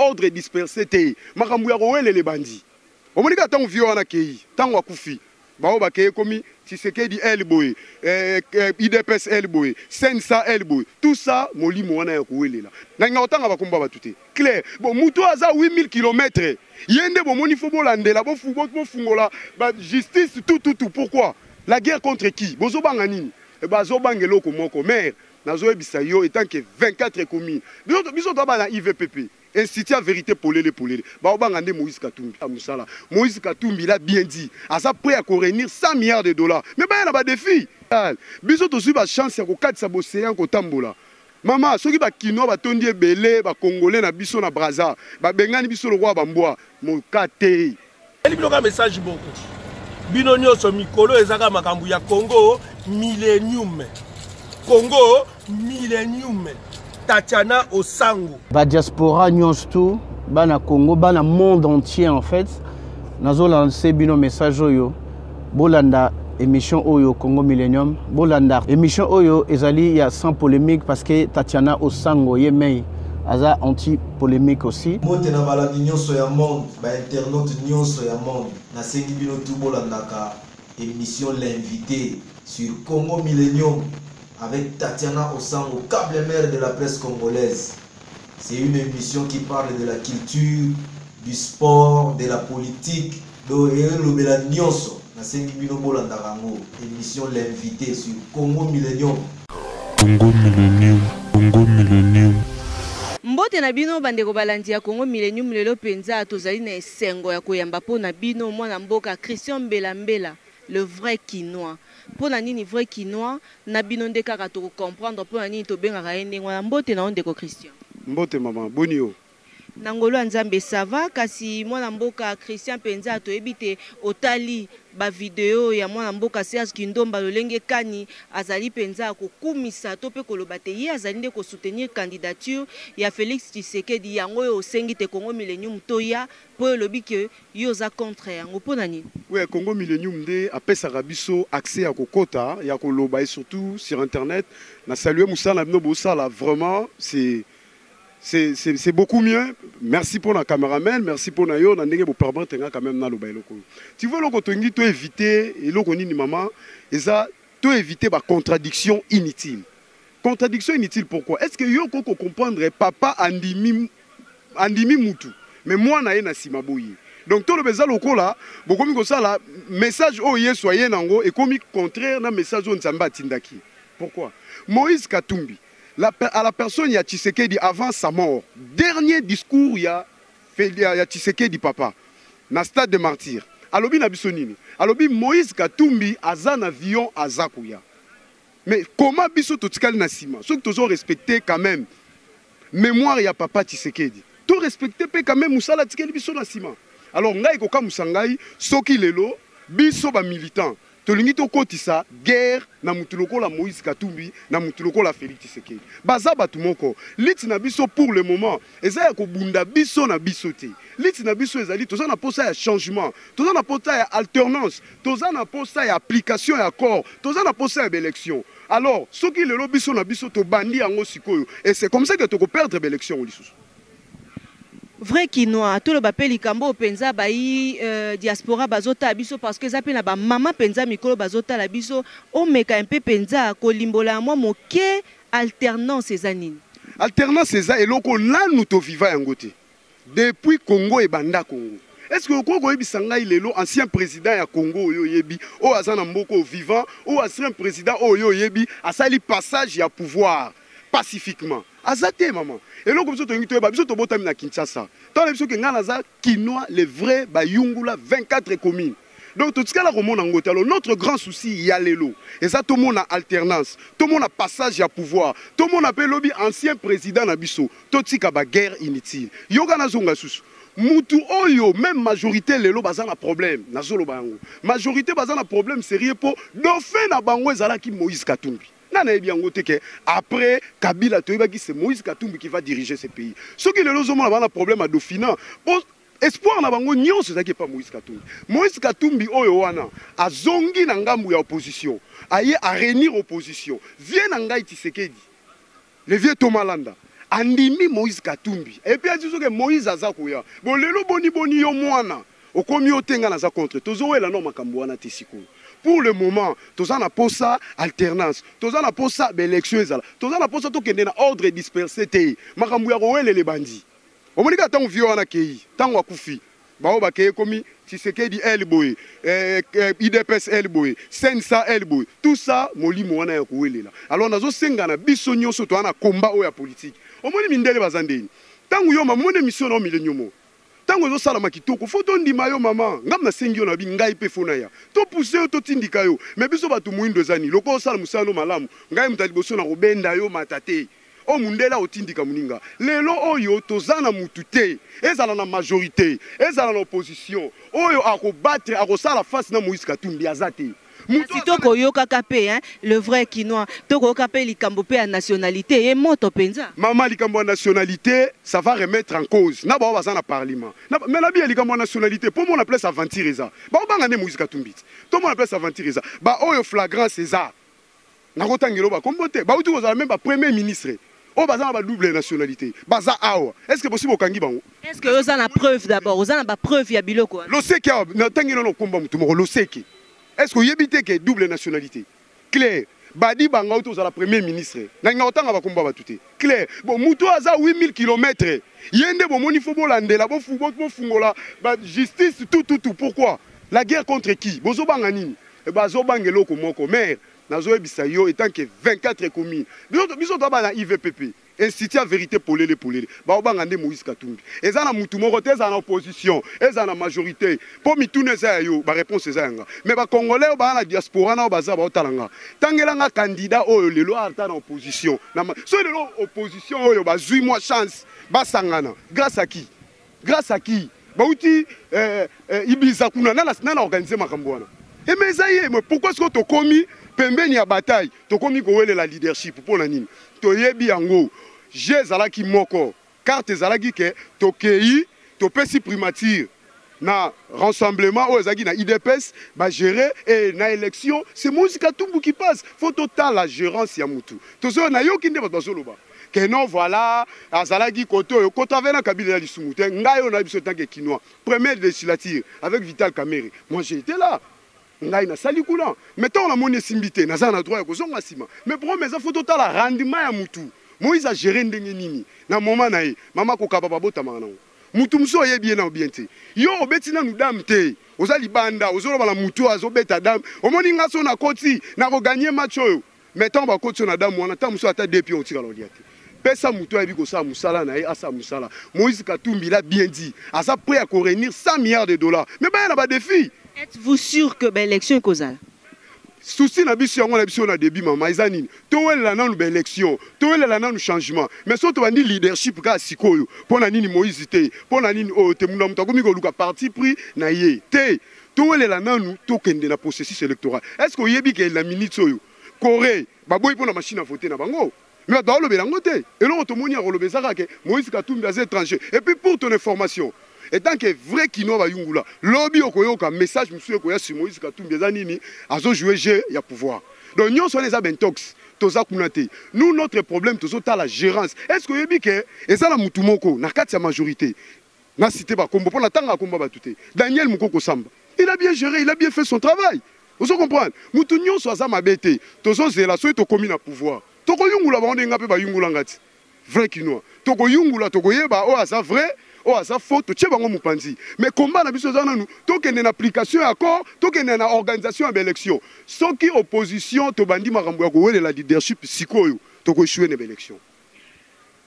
ordre disperse te, makambo ya kowelela ebandi. Omoni kaka ntango vieux wana akei, ntango akufi, baoyo bakei ekomi Tshisekedi el boye, UDPS el boye, CNSA el boye, tout ça molimo wana ya kowelela. Nalinga kotanga bakombo ya bato te. Clair. Bon, moto oyo aza 8000 kilomètres, ye nde bomoni faut bolandela, bofungola ba justice tout tout tout. Pourquoi? La guerre contre qui? Bozobanga nini? Bazobanga eloko moko. Mère, nazoyebisa yo etant que 24 communes. Biso biso toza bana IVPP. Institut ya vérité polele polele. Baobanga nde Moïse Katumbi. Musala. Moïse Katumbi il a bien dit. Aza prêt à réunir 100 milliards de dollars. Mais baya na ba défi. Biso tozwi ba chance ya kokatisa bocéan kotambola. Mama, soki ba Kinois batondi ebele, ba Congolais na biso na Brazza, babengani biso lokola bambwa, moka te. Eli bino ka message moko. Bino nyonso mikolo ezaka makambo ya Congo Millennium. Congo Millennium. Tatiana Osango. Ba diaspora nyonso tout, bana Congo, bana monde entier en fait, nazo lancer bino message oyo, bolanda émission oyo Congo Millennium, bolanda émission oyo ezali ya sans polémique parce que Tatiana Osango ye mei aza anti polémique aussi. Mbote na balandi nyonso ya monde, ba internautes nyonso ya monde, nasengi bino tout bolandaka émission L'invité sur Congo Millennium avec Tatiana Osango, câble mère de la presse congolaise. C'est une émission qui parle de la culture, du sport, de la politique, donc elobela nyonso. Nasengi bino bolandaka yango, émission L'invité sur Congo Millennium. Congo Millennium, Congo Millennium. Mbote na bino bandeko balandi ya Congo Millennium, lelo mpenza tozali na esengo ya koyamba mpo na bino mwana mboka Christian Mbela Mbela, le vrai Kinois. Mpo na nini vrai Kinois? Na bino nde kaka tokocomprendre mpo na nini tobengaka ye ndenge wana. Mbote na yo ndeko Christian. Mbote mama, boni yo? Na ngolu ya Nzambe ça va, kasi mwana mboka Christian mpenza toyebi te otali ba video ya mwana mboka Serge Kindomba lolenge kani azali mpenza kokumisa to pe koloba te ye azali nde ko soutenir candidature ya Felix Tshisekedi, yango oyo osengi te Congo Millennium toya po olobi que yo oza contre yango mpo na nini? Oui, Congo Millennium nde apesaka biso accès ya kokota ya koloba et surtout sur internet. Na saluer mosala na bino bosala, vraiment c'est c'est beaucoup mieux. Merci pour la cameraman, merci pour na yo na ndenge bo permettre nga quand même na loba eloko. Tu vois eloko tongi to éviter eloko nini maman, eza to éviter ba contradiction inutile. Contradiction inutile pourquoi? Est-ce que yo koko comprendre papa andimi andimi mutu mais mwana ye na sima boye? Donc to loba eza lokola bokomi kosala message oyo Yesu aye nango ekomi contraire na message oyo Nzambe atindaki. Pourquoi? Moïse Katumbi à la personne ya Tshisekedi avant sa mort, dernier discours ya Tshisekedi papa na stade de martyr, alobi na biso nini? Alobi Moïse Katumbi aza na avion aza koya. Mais comment biso totikali na sima? Soki tozo respecter quand même mémoire ya papa Tshisekedi, to respecter pe quand même musala tikeli biso na sima. Alors ngai kokamusa ngai soki lelo biso ba militants tolingi tokotisa guerre na mutu lokola Moïse Katumbi na mutu lokola Félix Tshisekedi. Baza batu moko. Lutte na biso pour le moment eza ya kobunda biso na biso te. Lutte na biso ezali toza na posa ya changement, toza na posa ya alternance, toza na posa ya application ya accord, toza na posa ya élection. Alors soki lelo biso na biso tobandi yango sikoyo, et c'est comme ça que toko perdre l'élection lisusu. Vrai Kinois, toloba pe likambo penza bayi diaspora bazota biso parce que eza pe na ba mama penza mikolo bazota la biso omeka un peu penza kolimbola mwa moke alternance eza nini? Alternance eza eloko nanu to viva yango te. Depuis Congo e banda Congo. Est-ce que okoki koyebisa ngai lelo ancien président ya Congo oyo oyebi, oyo aza na mboka oyo vivant, oyo ancien président oyo oyebi asali passage ya pouvoir pacifiquement? Aza te maman. Eloko biso tolingi toyeba, biso tobotami na Kinshasa. Tala biso ke ngai naza Kinois, le vrai Bayungula 24 communes. Donc totikala komona ngo te. Alors notre grand souci ya lelo eza tomona alternance, tomona passage ya pouvoir, tomona pe lobi ancien président na biso, totika ba guerre inutile. Yoka nazonga susu. Mutu oyo même majorité lelo baza na problème, nazoloba yango. Majorité baza na problème sérieux po dauphin na bango ezalaki Moïse Katumbi. Nana yebi yango te ke après Kabila toyebaki c'est Moïse Katumbi qui va diriger ce pays. Soki lelo ozomona bana problème à Dauphinat, po espoir na bango nyonso ezalaki epa Moïse Katumbi. Moïse Katumbi oyo wana azongi na ngambu ya opposition, aye a réunir opposition. Vieux na ngai Tshisekedi, le vieux Thomas Landa, Andimi Moïse Katumbi. Et puis adi soki Moïse aza koya. Bon lelo boni boni yo mwana okomi yo te, nga naza contre. Tozowela no makambo wana te sikoyo. Pour le moment, toza na posa alternance, toza na posa baélection ezala, toza na posa tokende na ordre dispersé te. Makambo ya kowelela ebandi. Omoni kaka ntango vieux wana akei, ntango akufi, bao bakei, ekomi Tshisekedi el boye, UDPS el boye, sensa el boye, tout ça, molimo wana ya kowelela. Alors nazosenga na biso nyonso toza na komba oyo ya politique. Omoni mindele baza ndeni. Ntango yo mama omoni émission na yo Millennium, ntango ezosalama kitoko, faut tondima yo mama. Ngai nasengi yo na bi ngai mpe faut na ya topousse yo, totindika yo. Mais biso bato moyindo eza nini? Loko osala mosala no malamu, ngai moto ya liboso na kobenda yo mata te. Oyo mundele otindika moninga. Lelo oyo toza na mutu te, ezala na majorité, ezala na opposition, oyo akobattre, akosala face na Moïse Katumbi aza te. Kasi tokoyokaka mpe, hein, le vrai Kinois, tokoyoka mpe likambo mpe ya nationalité ye moto mpenza. Mama, likambo ya nationalité, ça va remettre en cause na bao baza na parlement. Mais na biya likambo ya nationalité, mpo mona place aventure eza, baobanga nde Moïse Katumbi ti tomona place aventure eza, baoyo flagrance eza, nakotangela oyo bakombo te, bauti kozala même bapremier ministre oyo baza na badouble nationalité, baza awa. Est ce que bosi bokangi bango? Est ce que oza na preuve d'abord? Oza na bapreuve ya biloko wana? Loseke awa, natangi nano komba motu moko, Loseke. Est ce que oyebi te ke double nationalité claire badi banga oyo tozala premier ministre? Nalinga kotanga bakomba bato te clair. Bon, motu oyo aza 8000 km, ye nde bomoni faut bolandela, bofungola bajustice, tout tout tout. Pourquoi la guerre? Contre qui bozobanga nini? Bazobanga eloko moko, maire. Nazoyebisa yo, en tant que 24 commune, biso toza bana IVPP, Institut ya vérité polele polele. Baobanga nde Moïse Katumbi. Eza na mutu moko te, ezala na opposition, ezala na majorité, mpo mituna eza ya yo, baréponse eza yanga. Mais bacongolais oyo baa na diaspora na oyo baza baotala nga, tangelanga candidat oyo lelo ata na opposition. Soki lelo opposition oyo bazwi mwa chance basangana, grâce à qui? Grâce à qui? Bauti Ibiza kuna, nana organise makambo wana eme eza ye. Mais pourquoi sikoyo tokomi pembeni ya bataille, tokomi kowelela leadership? Mpo na nini? Toyebi yango. Jeu ezalaki moko, carte ezalaki ke tokei, topesi primature na rassemblement oyo ezalaki na UDPS, bagérer e na élection, c'est Moïse Katumbi qui passe. Faut totala gérance ya mutu. Tozoyo nayoki nde bato bazoloba ke non, voilà, azalaki kote oyo kotravaille na Kabila ya lisumu te. Ngai oyo na biso, tant que Kinois, première législature avec Vital Kamerhe, moi j'ai été là, ngai nasali kuna. Mais ntango namoni esimbi te, naza na droit ya kozonga nsima. Mais problème eza, faut totala rendement ya mutu. Moïse agéré ndenge nini na moment na ye? Mama, kokaba babotamaka nango. Mutu mosusu oyebi ye na bien te. Yo obeti nanu dame te, oza libanda, ozoloba na mutu oyo azobeta dame. Omoni nga so nakoti, nakogagner match oyo. Mais ntango bakoti yo na dame wana, ntango mosusu ata deux pions otikala olia te. Pesa motu ayebi kosala mosala na ye, asala mosala. Moïse Katumbi, il a bien dit, aza prêt à koréunir 100 milliards de dollars, mais baya na badéfi. Êtes-vous sûr que baélection ekozala? Souci na biso yango na biso na début, mama, eza nini? Towelela nanu baélection, towelela nanu changement. Mais so tobandi leadership kaka sikoyo, mpo na nini Moïse te? Mpo na nini oyo te? Munda moto akomi koluka parti pris na ye te. Towelela nanu, tokende na processus électoral. Est ce que oyebi ke na minute oyo Corée baboyi mpo na machine à voter na bango? Mais bato baolobela yango te. Eloko tomoni ya koloba eza kaka ke Moïse Katumbi aza étranger. Et puis, pour ton information, en tant que vrai Kinois, bayungula lobi, okoyoka message mosusu ekoya sur Moïse Katumbi. Eza nini? Azojouer jeu ya pouvoir. Donc nyonso wana eza baintox, toza kuna te. Nous, notre problème, tozotala gérance. Est ce que oyebi ke eza na mutu moko na kati ya majorité, na cité bakombo mpo na ntango akomba bato te, Daniel Mokoko Samba? Il a bien géré, il a bien fait son travail. Ozo comprendre, mutu nyonso aza mabe te. Tozozela soki tokomi na pouvoir, tokoyungula bango ndenge nga mpe bayungulanga ti. Vrai Kinois, tokoyungula, tokoyeba oyo aza vrai, oyo aza faux, totie bango mopanzi. Mais combat na biso eza nanu tokende na application ya accord, tokende na organisation ya baélection. Soki opposition tobandi makambo ya kowelela leadership sikoyo, tokoéchouer na baélection.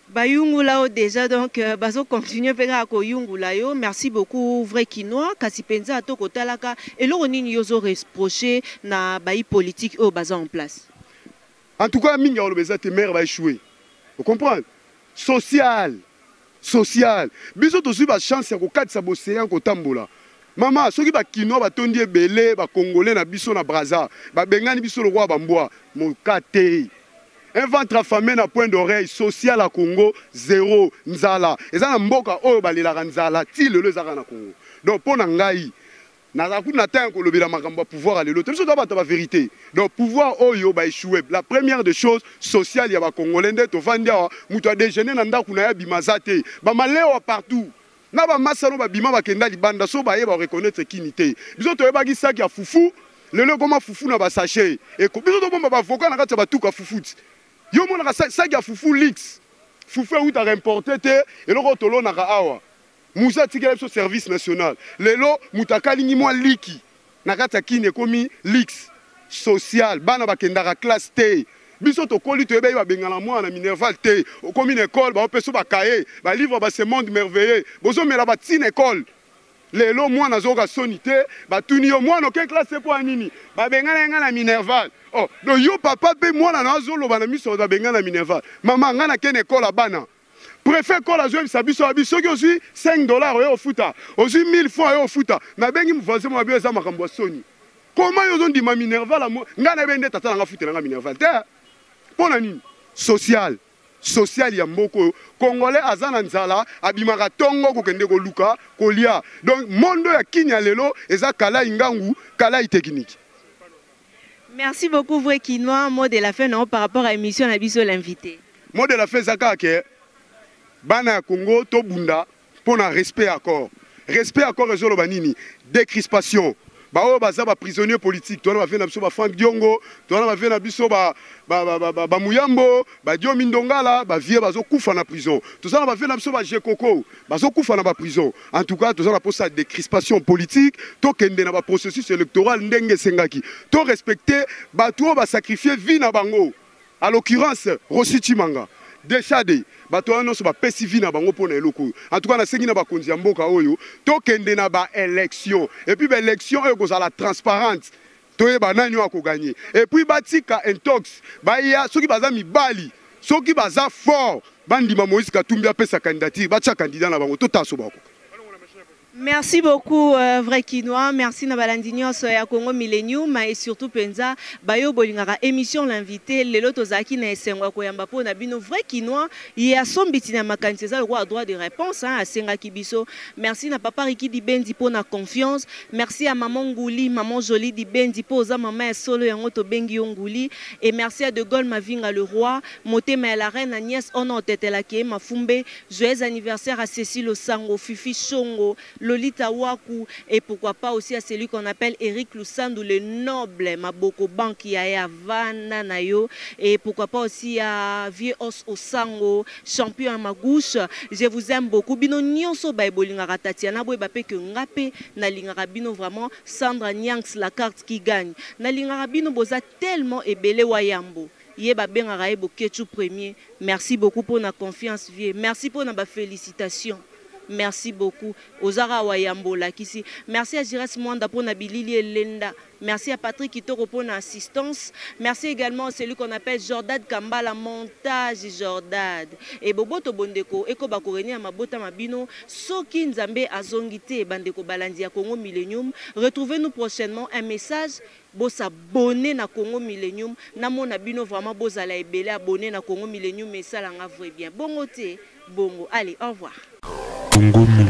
Bayungula yo déjà, donc bazocontinue mpe kaka koyungula yo. Merci beaucoup, vrai Kinois. Kasi mpenza tokotalaka eloko nini yo ozoreproche na bayi politique oyo baza en place? En tout cas, mingi ya koloba eza te. Maire baéchoué, ocomprendre? Social, social, biso tozwi bachance ya kokatisa boseyan kotambola. Mama, soki bakinois batondi ebele, bakongolais na biso na Braza babengani biso lokola bambwa moka te. Un ventre affamé n'a point d'oreille. Social à Congo, zéro. Nzala eza na mboka oyo balelaka nzala ti lelo, ezaka na Congo. Donc mpo na ngai, Nazala kutu na temps ya kolobela makambo ya pouvoir ya lelo te. Biso toza bato ya ba verite. Donc pouvoir oyo ba echoue. La première des choses sociale ya ba congolais nde tovandi awa moto a dejeuner na ndako na ye abima aza te. Ba malewa partout. Na ba masano babima bakenda libanda so baye ba reconnaître kini te. Biso toyebaki sac ya fufu lelo ekoma fufu na ba sachet. Eko biso tobomba ba avocat na kati ya batuka fufu. Yo omonaka sac ya fufu luxe. Fufu eutaka importe te, eloko oyo tolonaka awa. Muze atikela biso service national. Lelo moto akalingi mwa liki na kati ya Kin ekomi luxe social. Bana bakendaka classe te. Biso tokoli toyebaki babengana mwana na minerval te. Okomi na ecole baopesa ba cahier, ba livre ba ce monde merveilleux. Bozomela ba ti na ecole. Lelo mwana azoyoka soni te, batuni yo mwana oke classe te mpo ya nini? Babengana ye nga na minerval. Oh, donc yo papa mpe mwana na azoloba na miso babengana na minerval. Mama nga nake na ecole ya bana. Prefet Kola azoyebisa biso abi soki ozwi 5 dollars oye ofuta, ozwi 1000 francs oye ofuta. Nabengi voisin moko abi eza makambo ya soni. Comment yo ozondima minerval ya ngai nayebi nde tata na ngai afutela ngai minerval te. Mpo na nini? Social. Social ya mboka oyo congolais aza na nzala abimaka tongo kokende koluka kolia. Donc monde ya Kin ya lelo eza kalai ngangu, kalai technique. Merci beaucoup vrai kinois, mot de la fin non par rapport à émission na biso l'invité. Mot de la fin eza kaka ke bana ya Congo tobunda mpo na respect ya accord. Respect ya accord ezoloba nini? Décrispation. Baoyo baza ba prisonniers politiques, towana ba vie na biso ba Franck Diongo, towana ba vie na biso ba ba ba ba, ba Muyambo, ba Diomi Ndongala, ba vie bazokufa na prison. Toza na ba vie na biso ba Jekoko, bazokufa na ba prison. En tout cas, toza na posa décrispation politique, tokende na ba processus électoral ndenge esengaki. To respecter bato oyo ba sacrifier vie na bango. À l'occurrence, Rossy Tshimanga, Deshade, bato wana nyonso bapesi vie na bango mpo na eloko oyo. En tout cas, nasengi na bakonzi ya mboka oyo tokende na ba élection et puis ba élection oyo ekozala transparente, toyeba nani oyo akoganye. Et puis batika intox, baya soki baza mibali, soki baza fort, bandima Moïse Katumbi apesa candidature, batia candidat na bango, totaso bako. Merci beaucoup euh, vrai kinois, merci na balandi nyonso ya Congo Millennium et surtout penza bayo bolingaka émission l'invité lelo tozalaki na esengo ya koyamba mpo na bino vrai kinois ye asombiti na makanisi eza lokola droit de réponse hein, asengaki biso. Merci na papa Ricky Dibendi mpo na confiance, merci à maman Nguli, maman Jolie Dibendi mpo oza mama ya solo yango tobengi yo Nguli et merci à De Gaulle Mavinga le roi, motema ya la reine Agnès Ono otetelaki ye mafumbe. Joyeux anniversaire à Cécile Osango, Fifi Shongo, Lolita Waku et pourquoi pas aussi à celui qu'on appelle Eric Lusandu, le noble Maboko Bank Yaya Vanda Nayo et pourquoi pas aussi à Vieux Os Osango, champion à ma gauche. Je vous aime beaucoup. Bino nyonso ba bolingaka Tatiana boye ba pe que ngape na lingaka bino vraiment Sandra Nyangs la carte qui gagne. Na lingaka bino boza tellement ebele wayambo. Ye ba bengaka ye boketshu premier. Merci beaucoup pona confiance vieux. Merci pona ba felicitations. Merci beaucoup. Oza kaka wa yambo olakisi. Merci à Giresse Mwanda pona bilili elenda. Merci à Patrick Kitoko pona assistance. Merci également à celui qu'on appelle Jordad Kambala montage Jordad. Et boboto bondeko eko ba korenia ya mabota mabino soki Nzambe azongi te bandeko balandi ya Congo Millennium. Retrouvez-nous prochainement un message Bo s'abonner na Congo Millenium na mona bino vraiment bozala ebele abonner na Congo Millenium esala nga vrai bien bongo te bongo allez au revoir. Congo Millenium.